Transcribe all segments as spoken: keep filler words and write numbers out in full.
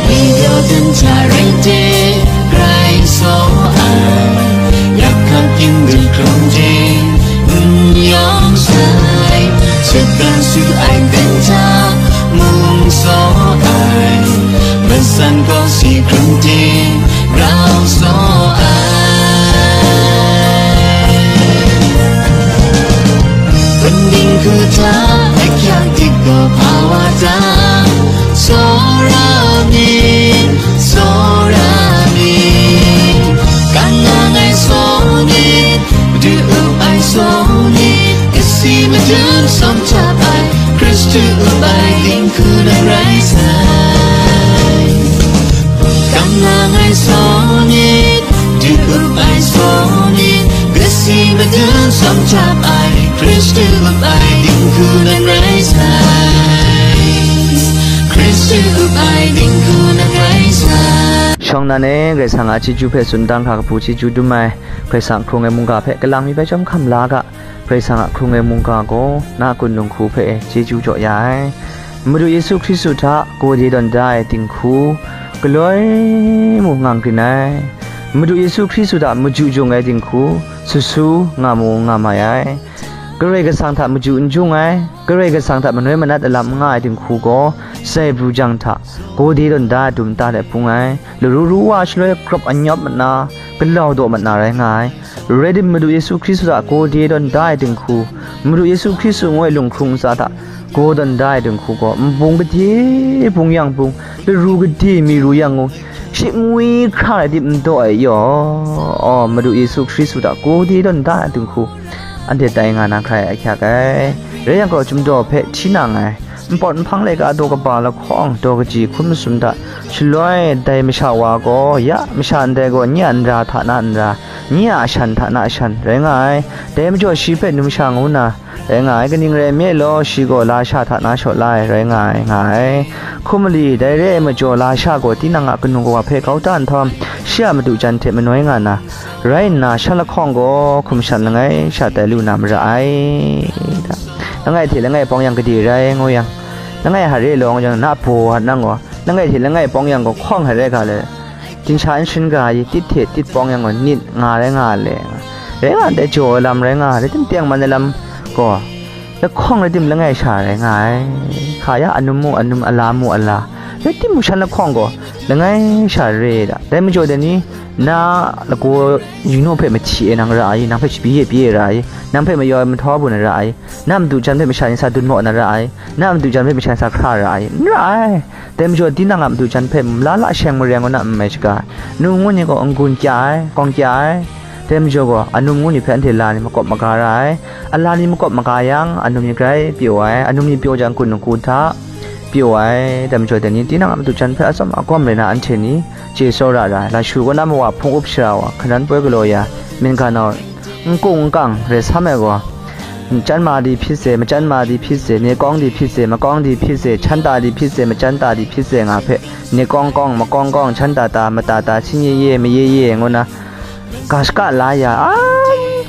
Ni daw dan hta rai de, grai saw ai, yak hkak yin dun hkrum de, n yawng sai, shatan su ai dan hta, mung saw ai, masan gaw si hkrum de, grau saw ai. Bending hku hta, ahkyak dik gaw hpa wa ta, tsawra myit, tsawra myit, kan nang ai saw myit, madu up ai saw myit, kasi madan sawm chyap ai, Hkristu up ai dinghku nan rai sai. Kan nang ai saw myit, madu up ai saw myit, kasi madan sawm chyap ai, Hkristu up ai dinghku nan rai sai. Hkristu up ai dinghku nan rai sai. Shawng nnan e, Karai Kasang a chyeju hpe tsun dang hkra kabu chyeju dum ai, Karai Kasang hkrung ai mungga hpe kalang mi bai chyawm hkam la ga, Karai Kasang a hkrung ai mungga gaw na a kun dinghku hpe chyeju jaw ya ai. Madu Yesu Hkristu hta gaw de dawn da ai dinghku, galoi mu ngang grin ai. Madu Yesu Hkristu hta maju jung ai dinghku, su su nga mu nga mai ai. Karai Kasang hta maju n jung ai, Karai Kasang hta manoi manat alam n nga ai dinghku gaw, sai bru jang hta gaw de dawn da ai dum nta let bung ai. Laru ru wa shaloi grap anyawp mat na, galau daw mat na rai nga ai. Rai tim, Madu Yesu Hkristu hta gaw de dawn da ai dinghku, Madu Yesu Hkristu ngu ai lunghkrung ntsa hta gaw dawn da ai dinghku gaw, nbung gade bung yang bung, laru gade mi ru yang ngu, shingwi hkra ai tim n daw ai yaw, aw, Madu Yesu Hkristu hta gaw de dawn da ai dinghku, anhte tai nga na hkrai ahkyak ai. Rai yang gaw, chyum daw hpe hti nang ai, npawt nhpang laika daw kaba lahkawng, daw kaji hkun masum hta, shaloi dai masha wa gaw, ya masha ndai gaw nye a nra hta na nra, nye a ashan hta na ashan rai nga ai. Dai majaw shi hpe numsha ngu na rai nga ai, kaning rai nme law, shi gaw lasha hta na shaw la ai rai nga ai, nga ai. Hkum mali dai re ai majaw, lasha gaw tinang a kanu kawa hpe kau da nhtawm, shi a madu jan hte manoi nga na, rai nna, shan lahkawng gaw hkum shan langai sha tai lu na mara ai. Langai hte langai pawng yang gade rai ngu yang, langai hare law ngu yang, na baw nang gaw, langai hte langai pawng yang gaw hkawng hare ga le, ginsha n shin ga ai, tit hte tit pawng yang gaw nit nga rai nga le, rai nga ndai jaw ai lam rai nga, rai tim teng man ai lam gaw, lahkawng rai tim langai sha rai nga ai. Hka ya, anum mu anum, ala mu ala, rai tim shan lahkawng gaw langai sha re da. Dai majaw dai ni, na lagaw yingnu hpe mahti e nang ra ai, nang hpe shabi e pyi e ra ai, nang hpe mayawng ai mahtaw bun ai ra ai, na madu jan hpe masha ni sa dun maw na ra ai, na madu jan hpe masha ni sa hkra ra ai, n ra ai. Dai majaw, tinang a madu jan hpe mala la sheng mareng ngu na n mai shaga, nu ngu ni gaw n-gun kya ai, kawng kya ai. Dai majaw gaw, anum ngu ni hpe anhte la ni makawp maga ra ai. Ala ni makawp maga yang, anum ni grai pyaw ai, anum ni pyaw jang, kun ngu hta pyaw ai. Dai majaw, dai ni tinang a madu jan hpe atsawm agawm rai na, anhte ni chye tsawra ra ai. Lashu kaw na mawa hpung up shara wa, hkanan poi galaw ya, myen ga nau, n kung n kang rai sam ai gaw, machyan ma di hpyi se, machyan ma di hpyi se, ni kawng di hpyi se, makawng di hpyi se, chyan ta di hpyi se, machyan ta di hpyi se nga hpe, ni kawng kawng, makawng kawng, chyan ta ta, mata ta, sin ye ye, maye ye, ngu na, ga shaka la ya, a,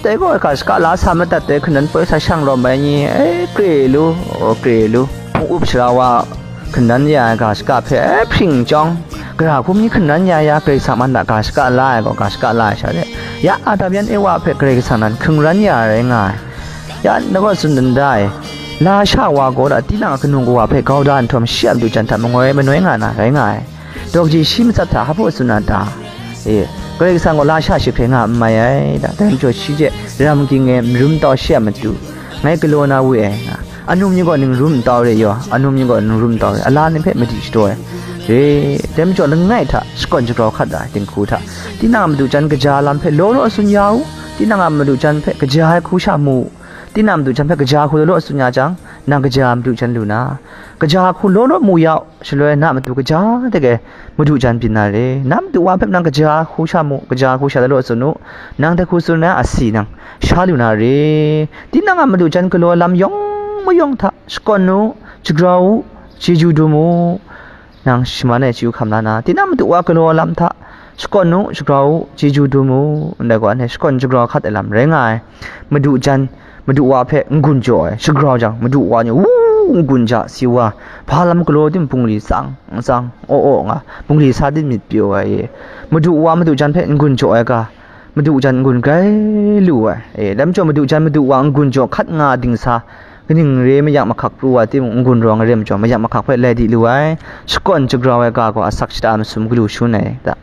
dai gaw ga shaka la sa madat dai, hkanan poi sa shang lawm ai ni, e, kre lu, o, kre lu. Hpung up shara wa hkanan ya ai ga shaka hpe, e, hpring chyawng, gara hkum ni hkanan ya ya, Karai Kasang man a ga shaka la ai gaw, ga shaka la ai sha re, ya Adam yan Ewa hpe Karai Kasang nan hkungran ya ai rai nga ai. Ya, na gaw tsun dan da ai, lasha wa gaw da, tinang a kanu kawa hpe kau da nhtawm, shi a madu jan hta mangoi manoi nga na rai nga ai. Daw kaji shi matsat hta hpa tsun na ta? E, Karai Kasang gaw lasha shi hkrai nga n mai ai da. Dai majaw shi hte ram ging e marum tau shi a matu, ngai galaw na we ai nga. Anum ni gaw ningrum n tau re yaw, anum ni gaw ningrum n tau re, ala ni hpe madi shadaw ai re. Dai majaw langai hta shakawn shagrau hkat ra ai dinghku hta, tinang a madu jan kaja lam hpe law law tsun ya u. Tinang a madu jan hpe kaja ai hku sha mu u. Tinang a madu jan hpe kaja hku law law tsun ya jang, nang kaja madu jan lu na, kaja hku law law mu ya u. Shaloi na matu kaja de e madu jan byin na re. Na madu wa hpe nang kaja hku sha mu, kaja hku sha law law tsun u. Nang dai hku tsun ai asi nang sha lu na re. Tinang a madu jan galaw lam yawng mayawng hta shakawn u, shagrau u, chyeju dum u. Nang shaman e chyu hkam la na, tinang madu wa galaw lam hta shakawn u, shagrau u, chyeju dum u. Ndai gaw, anhte shakawn shagrau hkat ai lam rai nga ai. Madu jan, madu wa hpe n-gun jaw ai, shagrau jang, madu wa ni, wu, n-gun ja si wa, hpa lam galaw tim bungli tsang tsang, aw aw nga, bungli sa tim myit pyaw ai e. Madu wa madu jan hpe n-gun jaw ai ga, madu jan n-gun grai lu ai e. Dai majaw madu jan madu wa n-gun jaw hkat nga dingsa, kaning re mayak mahkak pru wa timung, n-gun rawng ai re majaw, mayak mahkak hpe lai di lu ai. Shakawn shagrau ai ga gaw asak shata masum galu shun ai ta.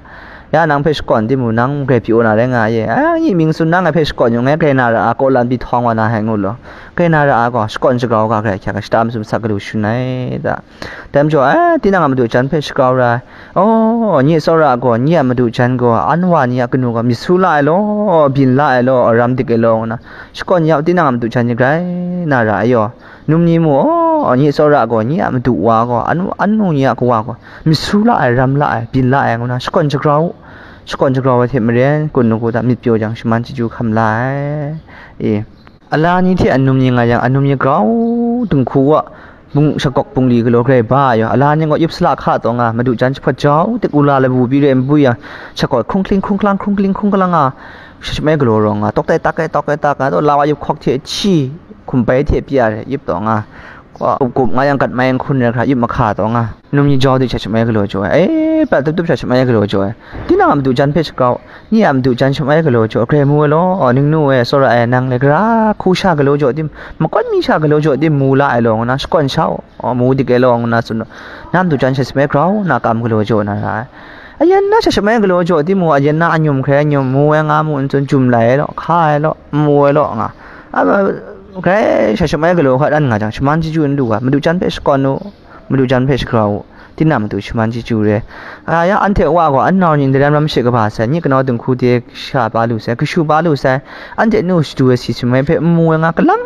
Ya nang hpe shakawn timung, nang grai pyaw na rai nga ye. A, nyi mying tsun na ngai hpe shakawn yu, ngai grai na ra a, kaw lan bi htawng wa na hai ngu law. Grai na ra a gaw, shakawn shagrau ga grai hkyak ai shata masum sak galu shun ai ta. Dai majaw, a, tinang a madu jan hpe shagrau ra ai. Aw, nye tsawra gaw, nye a madu jan gaw, an wa ni a kanu gaw, myit su la ai law, byin la ai law, ram dik ai law, ngu na, shakawn ya u, tinang a madu jan ni grai na ra ai yaw. Num ni mu, aw, nye tsawra gaw, nye a madu wa gaw, anu, anu nye a kawa gaw, myit su la ai, ram la ai, byin la ai, ngu na, shakawn shagrau u. Shakawn shagrau ai hte maren, kun lagu hta myit pyaw jang, shaman chyeju hkam la ai. E. Ala ni hte anum ni nga yang, anum ni grau dinghku wa, bung, shakawk bungli galaw grai ba ai yaw, ala ni gaw yup sala hka taw nga, madu jan jahpawt jau, tik ula labu bi re nbui yang, shakawk hkrung hkling hkrung hklang hkrung hkling hkrung hklang nga, sha shamai galaw rawng nga, tawk tai tak ai, tawk ai tak nga, taw la wa yup hkawk hte hti, hkum bai hte pyi a re, yup taw nga, kup kup nga yang gat mai nhkun re hkra, yup mahka taw nga, num ni jau di sha shamai galaw jaw ai, e, prat tup tup sha shamai galaw jaw ai, tinang a madu jan hpe shagrau, nye a madu jan shamai galaw jaw, grai mu ai law, ningnu e, tsawra e, nang le, gara hku sha galaw jaw tim, makawt mi sha galaw jaw tim, mu la ai law, ngu na, shakawn sha u, mu dik ai law, ngu na tsun law, na madu jan sha shamai grau na kam galaw jaw na ra ai. Ayen na sha shamai galaw jaw tim mu, ayen na anyum hkrai anyum, mu ai nga mu n tsun, jum lai ai law, hka ai law, mu ai law, nga. A, grai sha shamai galaw hkat ran nga jang, shaman chyeju n lu ga, madu jan hpe shakawn u, madu jan hpe shagrau u, tinang matu shaman chyeju re. A, ya, anhte wa gaw, an nau ni ndai ram ram she kaba sai, nye kanau dinghku de sha pa lu sai, kashu pa lu sai, anhte nu shadu ai si shamai hpe n mu ai nga, kalang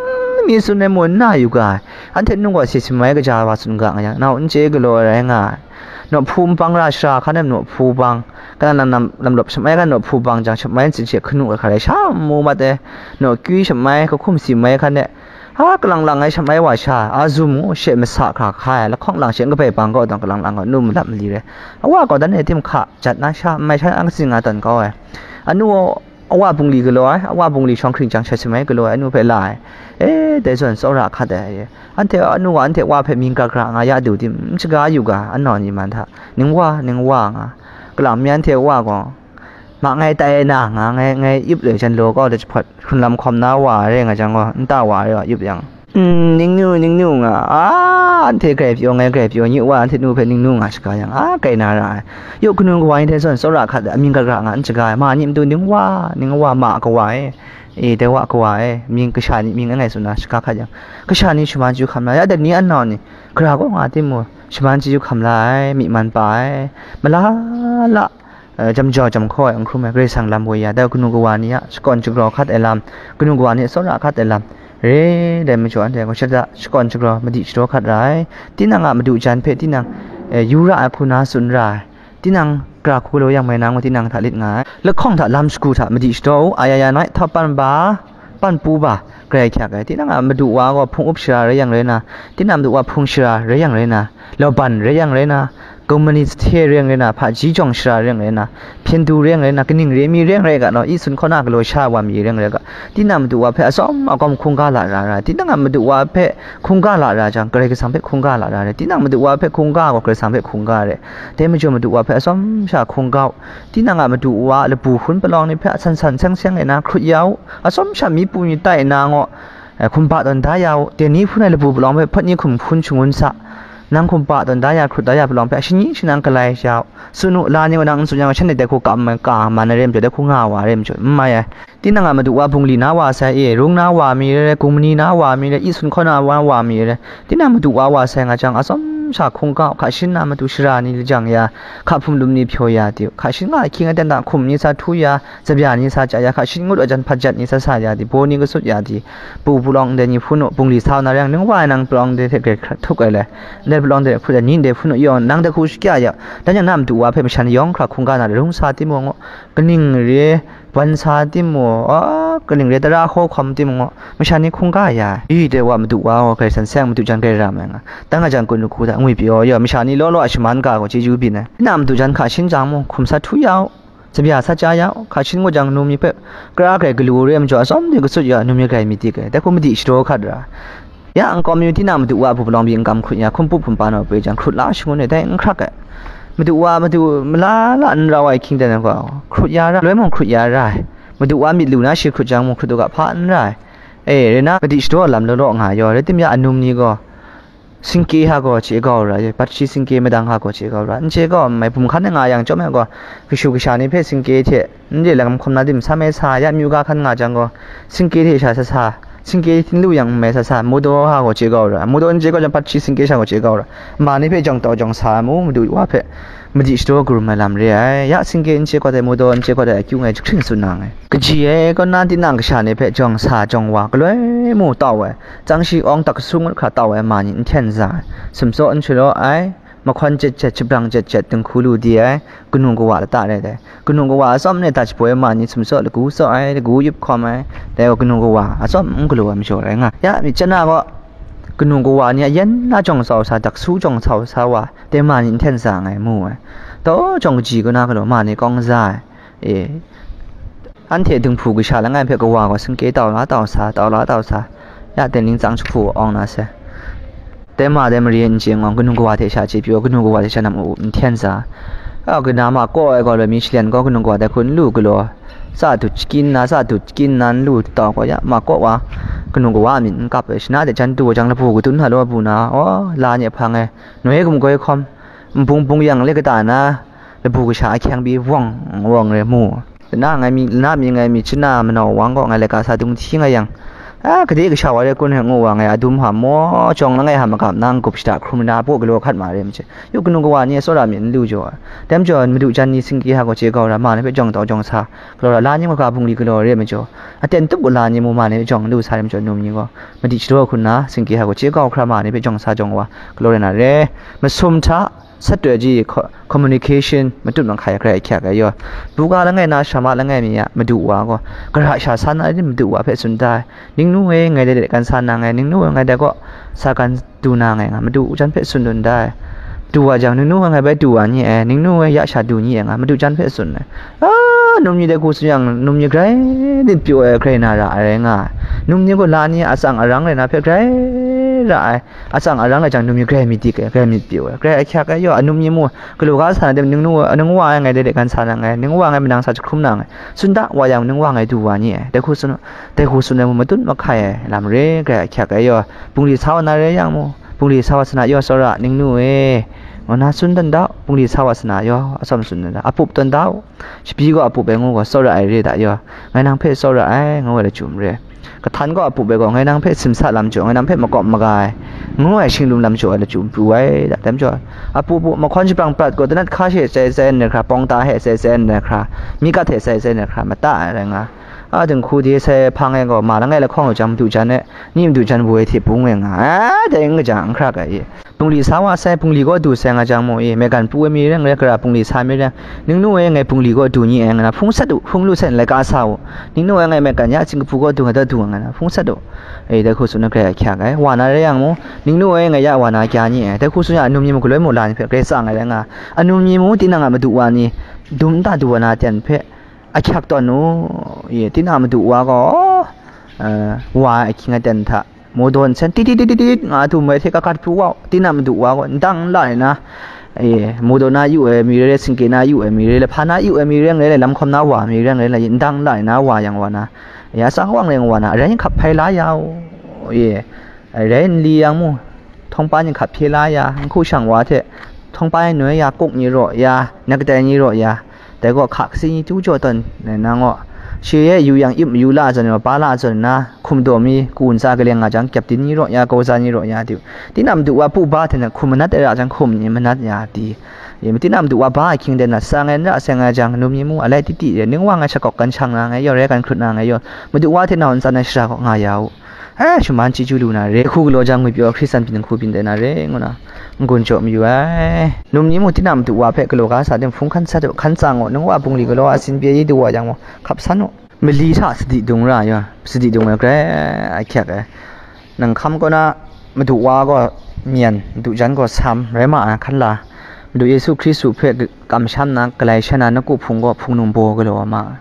mi tsun ai mu n na yu ga ai, anhte nu gaw si shamai kaja wa tsun ga nga yang, nau n chye galaw ai rai nga ai. Nawhpu npang ra shara hkan e nawhpu bang, kalang lang lam, lam lawp shamai hkan nawhpu bang jang, shamai ntsin she hkanu ai hkra rai sha n mu mat ai, nawhkyu shamai, kahkum si mai hkan e, a, kalang lang ai shamai wa sha, a zum ngu she masa hkra hkai ai, lahkawng lang she n kabai bang kaw dang kalang lang gaw nu malap mali rai. A wa gaw dan e tim hka jat na sha, n mai sha, a katsing nga tawn kau ai. Anu, a wa bungli galaw ai, a wa bungli shawng hkring jang sha shamai galaw ai, anu hpe la ai. E, dai zawn tsawra hkat ai. Anhte anu gaw anhte wa hpe mying gara gara nga ya du tim, n shaga yu ga, an nau ni man hta, ning wa, ning wa nga, kalang mi anhte wa gaw, ma ngai tai na nga, ngai, ngai yup le jan law kau da jahpawt, hkrun lam hkawm na wa re nga jang gaw, nta wa re wa yup yang, "Mm, ningnu, ningnu," nga, a, anhte grai pyaw, ngai grai pyaw, nye wa anhte nu hpe ningnu nga shaga yang, a, grai na ra ai. Yawk kanu kawa ni hte zawn tsawra hkat ai, amying gara gara nga n shaga ai, ma ni matu ning wa, ning wa, ma kawa e, e, dai wa kawa e, mying kasha ni mying langai tsun na shaga hkat yang, kasha ni shaman chyeju hkam na, ya dat ni an nau ni, gara kaw nga timung, shaman chyeju hkam la ai, myi man pa ai, mala la, eh, jam jau jam hkaw ai, n hkrum ai, Karai Kasang lam woi ya, dai kanu kawa ni a shakawn shagrau hkat ai lam, kanu kawa ni a tsawra hkat ai lam, re, dai majaw anhte gaw shada shakawn shagrau, madi shadaw hkat ra ai, tinang a madu jan hpe tinang, eh, yu ra ai hku na tsun ra ai, tinang gara hku galaw yang mai na ngu tinang hta lit nga ai. Lahkawng hta lam shagu hta madi shadaw u, ayaya nai, htawp pan ba, pan pu ba, grai hkyak ai. Tinang a madu wa gaw hpung up shara rai yang rai na, tinang madu wa hpung shara rai yang rai na, lauban rai yang rai na, gumani sahte rai yang rai na, hpaji jawng shara rai yang rai na, hpyen du rai yang rai na, kaning re mi rai yang rai ga, naw, i sun hkaw na galaw sha wa mi rai yang rai ga, tinang madu wa hpe atsawm agawm hkungga la ra ra, tinang a madu wa hpe hkungga la ra jang, Karai Kasang hpe hkungga la ra re, tinang madu wa hpe hkungga gaw Karai Kasang hpe hkungga re, dai majaw madu wa hpe atsawm sha hkungga u, tinang a madu wa labu hpun palawng ni hpe a san san seng seng e na hkrut ya u, atsawm sha mi pu ni tai na ngaw, eh, hkum ba tawn da ya u, dai ni hpun ai labu palawng hpe hpawt ni hkum hpun shangun sa, nang hkum ba tawn da ya, hkrut da ya palawng hpe shani shanang galai ya u, tsun u, la ni gaw nang n tsun yang, shanhte dai hku kam ai, ka man ai re majaw, dai hku nga wa ai re majaw, n mai ai. Tinang a madu wa bungli na wa sai e, rung na wa mi re, gumani na wa mi re, i sun hkaw na wa, wa mi re, tinang madu wa wa sai nga jang, atsawm sha hkungga u, hka shin na matu shara ni lajang ya, hka hpum lum ni hpyaw ya di u, hka shin nga ahkying aten hta hkum ni sa htu ya, tsabya ni sa chya ya, hka shin ngut ai jan hpat jat ni sa sa ya di, baw ni kasut ya di, pu palawng ndai ni hpun u, bungli sa na rai yang, ning wa ai nang palawng ndai hte grai hkra htuk ai le, ndai palawng ndai hkut ai ni ndai hpun u, yawng nang dai hku shakya ya, dan yang na madu wa hpe masha ni yawng hkra hkungga na re, rung sa timung u, kaning re, ban sa timung, a, kaning re tara hkaw hkawm timung, masha ni hkungga ya ai. I dai wa madu wa gaw Karai Kasang seng madu jan grai ra ai nga. Dang a jan kun lahku hta ngwi pyaw yaw, masha ni law law a shaman ga gaw chyeju byin ai. Tinang madu jan hka shin jang mung, hkum sa htu ya u, tsabya sa chya ya u, hka shin ngut jang num ni hpe kara grai galu re ai majaw, atsawm de kasut ya, num ni grai myit dik ai. Dai hku madi shadaw hkat ra. Ya, nkau mi tinang madu wa bu palawng bi n kam hkrut ya, hkum pup hkum pa naw poi jang, hkrut la shangun ai, dai n hkrak ai. Madu wa, madu mala la n rau ai hkying dan ai gaw, hkrut ya ra, loi mung hkrut ya ra ai. Madu wa myit lu na shi hkrut jang mung, hkrut u ga hpa n ra ai. E, rai na, madi shadaw lam law law nga yaw, rai tim ya, anum ni gaw, singke ha gaw chye kau ra, bat shi singke madang ha gaw chye kau ra, n chye kau ai, bum hkan e nga yang chyawm ai gaw, kashu kasha ni hpe singke hte, n re lam hkawm na dim sa mai sa, ya myu ga hkan nga jang gaw, singke hte sha sa sa, singke htin lu yang n mai sa sa, mudaw ha gaw chye kau ra, mudaw n chye kau jang, pat shi singke sha gaw chye kau ra, ma ni hpe jawng tau jawng sa ai mu, madu wa hpe madi shadaw karum ai lam re ai, ya singke n chye kau ai, mudaw n chye kau ai, akyu ngai jahkring tsun na nngai. Kaji ai kaw na, tinang kasha ni hpe jawng sa jawng wa, galoi mu tau ai, tsang shi awng tak su ngut hkra tau ai ma ni n hten za ai, sumtsaw n shalaw ai, mahkawn jet jet, shabrang jet jet, dinghku lu di ai, kanu kawa lata rai dai. Kanu kawa atsawm e ta shaboi ma ni sumtsaw lagu tsaw ai, lagu yup hkawm ai, dai gaw kanu kawa atsawm n galaw ai majaw rai nga. Ya, myit chyan na gaw, kanu kawa ni a yan na jawng tsau sa, daksu jawng tsau sa wa, dai ma ni n hten sa nngai mu ai. Taw jawng kaji kaw na galaw ma ni kawng za ai. E, anhte dinghpu kasha langai hpe kawa gaw singke tau la tau sa, tau la tau sa, ya teng ning tsang jahku awng na se. Dai ma dai mare n chye ngawng, kanu kawa hte sha chye pyaw, kanu kawa hte sha nam u u n hten sa. A, kanu ma kaw ai gaw, loi mi shalen gaw, kanu kawa dai hku n lu galaw, tsa dut shakin na, tsa dut shakin na n lu tau gaw, ya ma kaw wa, kanu kawa a myit n kap ai, shana hte jan tu ai jang, labu kadun hta law bu na, aw, la ni hpang e, noi gumgoi hkawm, nbung bung yang le kata na, labu kasha ahkyang pyi wawng wawng re mu. Lana ngai mi, lana mi ngai mi chana manau wang gaw ngai laika sa dung hti nga yang, a, kade kasha wa re kun he ngu wa ngai adum hta maw, jawng langai hta magap na n-gup shada hkrum na, paw galaw hkat ma re maje. Yu kanu kawa ni tsawra myit n lu jaw ai. Dai majaw, madu jan ni singke hta gaw chye kau ra, ma ni hpe jawng tau jawng sa, galaw ra, la ni maka bungli galaw re majaw, aten tup gala ni mu ma ni hpe jawng lu sa re majaw, num ni gaw madi shadaw hkun na, singke hta gaw chye kau hkra, ma ni hpe jawng sa jawng wa, galaw re na re. Masum hta, sat doi ji, co-, communication matut mahkai grai ahkyak ai yaw. Buga langai na, sharama langai mi a madu wa gaw, gara sha sa na rin madu wa hpe tsun da ai. Ningnu e, ngai dai de kan sa na nngai, ningnu e, ngai dai kaw sa kan du na nngai nga, madu jan hpe tsun dun da ai. Du wa jang, ningnu e, ngai bai du wa ni e, ningnu e, ya sha du ni e nga, madu jan hpe tsun ai. A, num ni dai hku tsun yang, num ni grai lit pyaw ai, grai na ra ai rai nga ai. Num ni gaw la ni atsang arang rai na hpe grai ra ai. Atsang arang lai jang, num ni grai myit dik ai, grai myit pyaw ai, grai ahkyak ai yaw, anum ni mu, galaw ga sa na de, ning nu, ning wa ai ngai de, de kan sa na nngai, ning wa ngai manang sa jahkrum na nngai, tsun da wa yang, ning wa ngai du wa ni ai, dai hku tsun, dai hku tsun ai mu, matut mahkai ai lam re, grai ahkyak ai yaw, bungli sa wa na re yang mu, bungli sa wa sa na yaw, tsawra, ning nu e, ngu na tsun dan da, bungli sa wa sa na yaw, atsawm tsun dan da, apup tawn da u. Shabi gaw apup ai ngu gaw, tsawra ai re da yaw, ngai nang hpe tsawra ai, ngu ai lachyum re. Kahtan gaw apup ai gaw, ngai nang hpe simsa lam jaw, ngai nang hpe makawp maga ai, ngu ai shinglum lam jaw ai lachyum pru ai da, dai majaw, apup u, mahkawn shabrang prat gaw, danat hka she tsai tsai n ai hkra, pawng ta he tsai tsai n ai hkra, myikat he tsai tsai n ai hkra, mata ai rai nga. A dinghku de sai hpang e gaw, ma langai lahkawng lu jang madu jan e, ni madu jan woi hte bung e nga ai, dai n kaja n hkra ga i. Bungli sa wa sai, bungli kaw du sai nga jang mu i, maigan pu ai mi reng rai, gara bungli sa mi reng, ningnu e ngai bungli kaw du ni ai nga na, hpung sat u, hpung lu sai n laika sa u, ningnu e ngai maigan ya Singkapu kaw du nga da du nga na, hpung sat u, e, dai hku tsun na grai ahkyak ai, wa na rai yang mu, ningnu e ngai ya wa na kya ni ai, dai hku tsun ya, anum ni mu galoi mu la ni hpe grai tsang ai rai nga, anum ni mu tinang a madu wa ni, dum nta du wa na ten hpe, ahkyak tawn u, ye, tinang madu wa gaw, eh, wa ai ahkying aten hta, mawdaw nsen tit tit tit tit tit nga du mai hte kakat pru wa u, tinang madu wa gaw ndang n la ai na, ye, mawdaw na yu ai mi rai, singke na yu ai mi rai, lahpa na yu ai mi rai, lam hkawm na wa mi rai, ndang n la ai na wa yang wa na, ye, atsang awang rai wa na, arai n hkap hpai la ya u, ye, arai n li yang mu, htawngpa ni hkap hpye la ya, nhku shang wa hte, htawngpa e noi ya, kuk ni raw ya, nakdai ni raw ya, dai gaw hka kasi ni tu jaw tawn ai na ngaw, shi e yu yang ip mayu la zawn, pa la zawn na, hkum daw mi, ku ntsa kaleng nga jang, kyepdin ni raw ya, gauza ni raw ya, diu, tinang madu wa pu ba hte na hkum manat ai ra jang, hkum ni manat ya, di, ye, tinang madu wa ba ahkying de na, sa ngai n ra, seng ai jang, num ni mu, alai titi de, ning wa ngai shakawk kan shang na ngai yaw, rai kan hkrut na ngai yaw, madu wa hte nau ntsa na shara kaw nga ya u. Eh, shaman chyeju lu na re, hku galaw jang ngwipyaw Hkristan byin hku byin dai na re, ngu na n-gun jaw mayu ai. Num ni mu tinang madu wa hpe galaw ga sa tim hpung hkan sat u, hkan tsang u, nung wa bungli galaw a sin pye i du wa yang mu, hkap san u. Mali hta sadi dung ra ya, sadi dung ai grai ahkyak ai. Nang hkam kaw na madu wa gaw myen, madu jan gaw sam, rai ma ai hkan la. Madu Yesu Hkristu hpe kamsham na, galai sha na, nawku hpung gaw hpung nung baw galaw ma ai.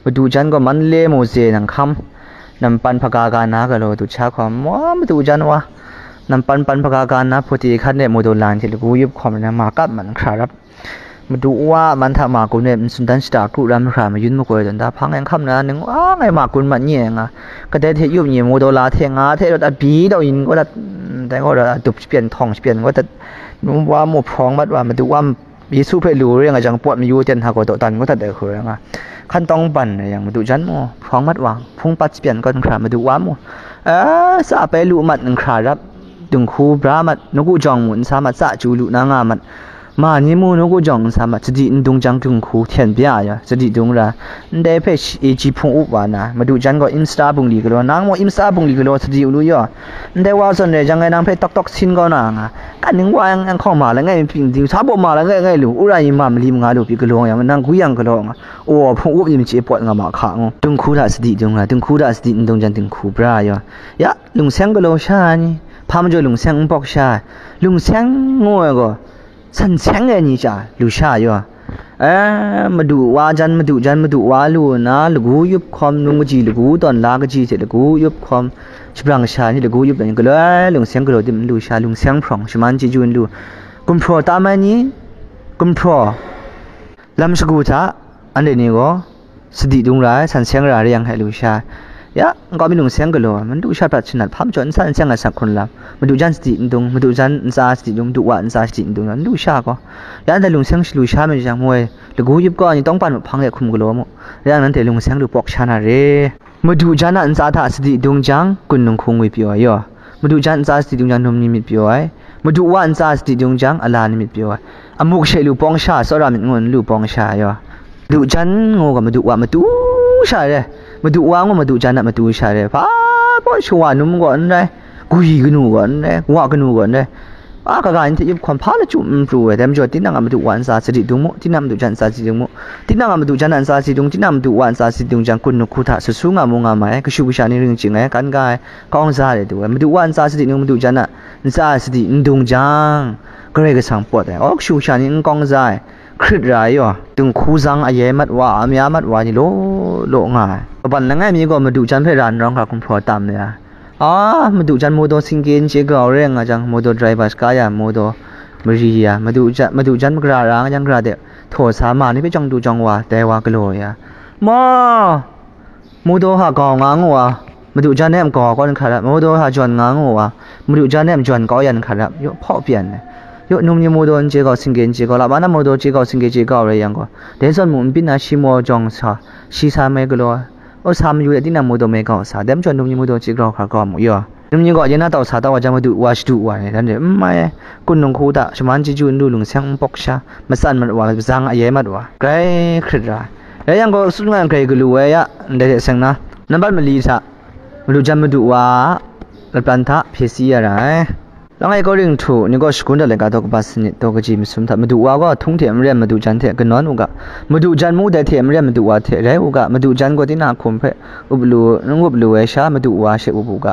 Madu jan gaw Manle Mose nang hkam, nampan hpaga ga na galaw du sha hkawm, wa madu jan wa, Nampan pan hpaga ga nna, hpawte hkan de mawdaw lan hte lagu yup hkawm ai na ma kap man hkra rap. Madu wa a man hta ma gun e, ntsun dan shada kru ram hkra mayun makoi tawn da hpang e n hkam na, ning wa ngai ma gun mat nye ai nga. Kadai hte yup nye, mawdaw la hte nga hte rawt abi daw yin kaw dat, mm, dai kaw dat, adup shapyan, htawng shapyan kaw dat, nu wa mu hprawng mat wa, madu wa Yesu hpe lu re nga jang, pawt mayu ten hta gaw dawdan kaw dat ai hku rai nga. Hkan tawng ban rai yang, madu jan mu hprawng mat wa, hpung pat shapyan kaw n hkra, madu wa mu, a, sa pai lu mat n hkra rap, dinghku bra mat, nawku jawng mu n sa mat, sa chyu lu na nga mat, ma ni mu nawku jawng n sa mat, sadi n dung jang dinghku hten bya ya, sadi dung ra, ndai hpe shi, e, ji hpung up wa na, madu jan gaw Insta bungli galaw, nang mu Insta bungli galaw sadi u lu yaw, ndai wa zawn rai jang ngai nang hpe tawk tawk sin kau na nga, kan ning wa yang, yang hkawng ma langai mi pyi n di, sa baw ma langai ngai lu, u ra yin ma mali manga lu pyi galaw yang, nang gwi yang galaw nga, aw, hpung up yin chye pawt nga ma hka ngu, dinghku hta sadi dung ra, dinghku hta sadi n dung jan dinghku bra yaw, ya, lungseng galaw sha ni, hpa majaw lungseng n bawk sha, lungseng ngu ai gaw, san seng ai ni cha lu sha yaw. E, madu wa jan, madu jan, madu wa lu nna, lagu yup hkawm, nung kaji lagu tawn la kaji hte lagu yup hkawm, shabrang sha ni lagu yup ai ni, galoi lungseng galaw dim n lu sha, lungseng hprawng, shaman chyeju n lu, gumhpraw tam ai ni, gumhpraw, lam shagu hta, anhte ni gaw, sadi dung ra ai, san seng ra ai, re yang hkai lu sha. Ya, nkau mi lungseng galaw, madu sha prat shanat, hpa majaw n san n seng ai sak hkrun lam, madu jan sadi n dung, madu jan ntsa sadi dung, madu wa ntsa sadi n dung, n lu sha gaw. Ya, ndai lungseng shalu sha myit jang, moi, lagu yup kau ai ni tawngpan mahpang de hkum galaw mu, re yang nanhte lungseng lu pawk sha na re. Madu jan a ntsa hta sadi dung jang, kun dinghku ngwi pyaw ai yaw. Madu jan ntsa sadi dung jang, num ni myit pyaw ai. Madu wa ntsa sadi dung jang, ala ni myit pyaw ai. Amuk she lu pawng sha, tsawra myit ngu n lu pawng sha yaw. Madu jan ngu ga madu wa matu sha re. Madu wa ngu madu jan a matu sha re. Hpa baw shawa num gaw n rai. Gwi kanu gaw n rai. Wa kanu gaw n rai. A kaga ni hte yup hkawm hpa lachyum n pru ai. Dai majaw, tinang a madu wa ntsa sadi dung mu. Tinang a madu jan ntsa sadi dung mu. Tinang a madu jan a ntsa sadi dung. Tinang a madu wa ntsa sadi dung jang, kun dinghku hta sut su nga mu nga ma ai. Kashu kasha ni ring ching ai, kan ga ai, kawng za ai du ai. Madu wa ntsa sadi dung, madu jan a ntsa sadi n dung jang, Karai Kasang pawt ai. Aw, kashu kasha ni n kawng za ai. Hkrit ra ai yaw, dinghku zang ayai mat wa, amya mat wa ni law law nga ai. Kaban langai mi gaw madu jan hpe ra n rawng hkra gumhpraw tam ya. A, madu jan mawdaw singkye n chye grau re nga jang, mawdaw driver shaka ya, mawdaw mari ya, madu jan, madu jan magara ra nga jang, gara de htaw sa, ma ni hpe jawng du jawng wa, dai wa galaw ya. Ma! Mawdaw hta gau nga ngu wa, madu jan e mgau kau n hkra rap, mawdaw hta jawn nga ngu wa, madu jan e majawn kau yan hkra rap, yaw hpaw pyan ai. Yaw num ni mawdaw n chye kau, singkye n chye kau, lama na mawdaw chye kau, singkye chye kau rai yang gaw, dai zawn mung n byin na, shi maw jawng sa, shi sa mai galaw, aw sa mayu de, tinang mawdaw mai kau sa, dai majaw num ni mawdaw chye grau hkra grau mu yaw. Num ni gaw, ya na tau sa tau wa jang, madu wa shadu wa ai, dan de n mai ai. Kun dinghku hta shaman chyeju n lu, lungseng n pawk sha, matsan mat wa, mazang ayai mat wa, grai hkrit ra. Rai yang gaw, tsun nga ai grai galu ai ya, ndai hte seng na, nambat mali hta, madu jan madu wa a lapran hta hpye si ya ra ai. Langai Korinhtu ni gaw shagun dat laika daw kaba sanit daw kaji masum hta, madu wa gaw htung hte maren madu jan hte kanawn u ga, madu jan mung dai hte maren madu wa hte rai u ga, madu jan gaw tinang a hkum hpe up lu, n up lu ai sha, madu wa she up u ga.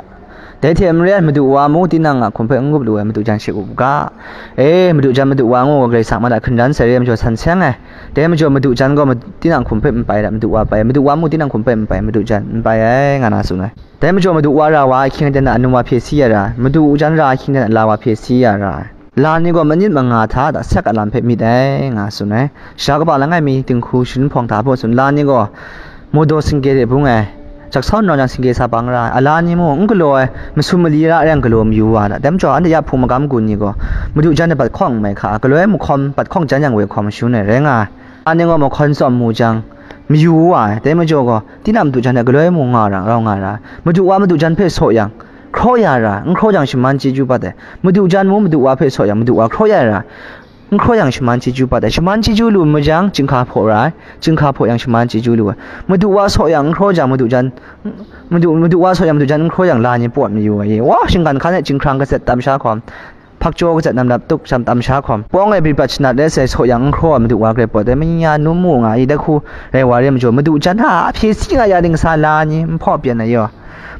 Dai hte maren, madu wa mung tinang a hkum hpe n gup lu ai, madu jan she up u ga. E, madu jan madu wa ngu gaw, Karai Kasang ma da hkungran sai re ai majaw san seng ai. Dai majaw madu jan gaw ma-, tinang hkum hpe n pai ai, madu wa pai, madu wa mung tinang hkum hpe n pai, madu jan n pai ai, nga na tsun ai. Dai majaw madu wa ra wa ahkying ten a anum wa hpye si ya ra ai, madu jan ra ahkying ten a la wa hpye si ya ra ai. La ni gaw manit manga hta, hta sek a lam hpe myit ai, nga tsun ai. Sha kaba langai mi dinghku sharin hpawng hta hpaw tsun, la ni gaw mawdaw singkye hte bung ai, jak sau nau jang singkye sa bang ra ai, a la ni mung n galaw ai, masum mali ra ai yang galaw mayu wa ai. Dai majaw, anhte ya hpung magam gun ni gaw, madu jan ai bat hkawng n mai hka, galaw ai mahkawm bat hkawng jan yang woi hkawm mashun ai, rai nga ai. A ni gaw mahkawn tsawm mu jang, mayu wa ai, dai majaw gaw, tinang madu jan hte galaw ai mung nga ra, rau nga ra ai. Madu wa madu jan hpe saw yang, hkraw ya ra ai, n hkraw jang shaman chyeju bat ai. Madu jan mung madu wa hpe saw yang, madu wa hkraw ya ra ai, n hkraw jang shaman chyeju bat ai. Shaman chyeju lu mu jang, chyinghka hpaw ra ai, chyinghka hpaw yang shaman chyeju lu ai. Madu wa saw yang, n hkraw jang madu jan, madu, madu wa saw yang madu jan, n hkraw jang la ni pawt mayu ai. Wa, shinggan hkan e chyinghkrang kazet tam sha hkawm, hpakchyaw kazat nam lap tuk sham tam sha hkawm, pawng e bri prat shanat let sai saw yang n hkraw ai madu wa grai pawt ai, manya num mu nga i, dai hku rai wa re majaw, madu jan hta hpye si nga ya ding sa la ni n hpaw pyan ai yaw.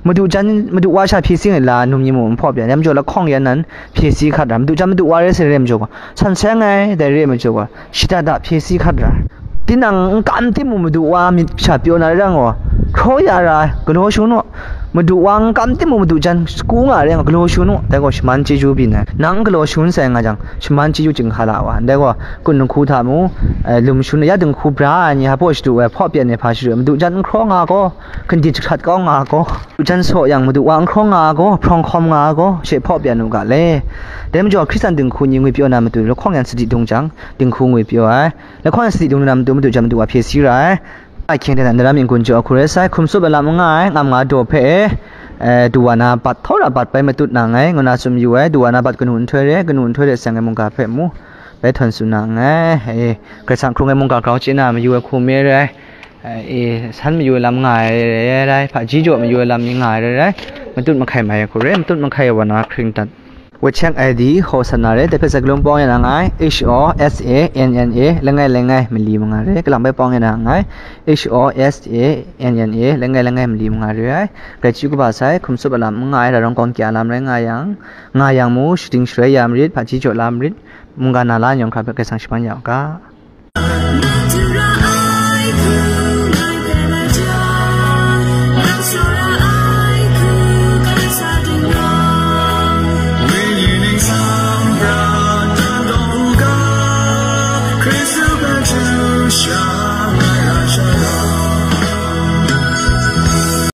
Madu jan, madu wa sha hpye si nga la num ni mu n hpaw pyan ai, majaw lahkawng yan nan hpye si hkat ra, madu jan madu wa re sai re majaw gaw, san seng ai, dai re majaw gaw, shada da hpye si hkat ra. Tinang n kam tim mu madu wa myit sha pyaw na re rang gaw, Hkraw ya ra ai, galaw shangun u. Madu wa n kam timung, madu jan sagu nga re nga, galaw shangun u. Dai gaw shaman chyeju byin ai. Nang galaw shangun sai nga jang, shaman chyeju chyinghka la wa. Dai gaw, kun dinghku hta mung, eh, lum shangun, ya dinghku bra ai ni, hpa shadu ai, hpaw pyan ai hpa shadu ai, madu jan n hkraw nga gaw, hkandi jahkrat kau nga gaw, madu jan saw yang, madu wa n hkraw nga gaw, hprawng hkawm nga gaw, she hpaw pyan u ga le. Dai majaw, Hkristan dinghku ni ngwipyaw na matu, lahkawng yan sadi dung jang, dinghku ngwipyaw ai. Lahkawng yan sadi dung na matu, madu jan madu wa hpye si ra ai. Ahkying hte na, Naram N Gun jaw hku rai sai, hkum tsup ai lam n nga ai, ngam nga daw hpe, eh, duwa na bat, htaw ra bat bai matut na nngai, ngu na tsun mayu ai, duwa na bat kanu nhtoi re, kanu nhtoi re seng ai mungga hpe mu, bai htawn tsun na nngai, eh, Karai Kasang hkrung ai mungga grau chye na mayu ai hku me rai, eh, san mayu ai lam nga ai rai, rai, hpaji jaw mayu ai lam ni nga ai rai, rai, matut mahkai mai ai hku re, matut mahkai ai wa na hkring dat. WeChat I D Hosanna re, dai hpe Zagrum pawng ya na nngai, H O S A N N A, langai langai mali manga re, kalang bai pawng ya na nngai, H O S A N N A, langai langai mali manga re ai. Grai chyu kaba sai, hkum tsup a lam n nga ai, ra rawng kawng kya lam rai nga yang, nga yang mu, shading shaloi ya marit, hpaji jaw la marit, mungga na la yawng hkra hpe Karai Kasang shaman ya u ga.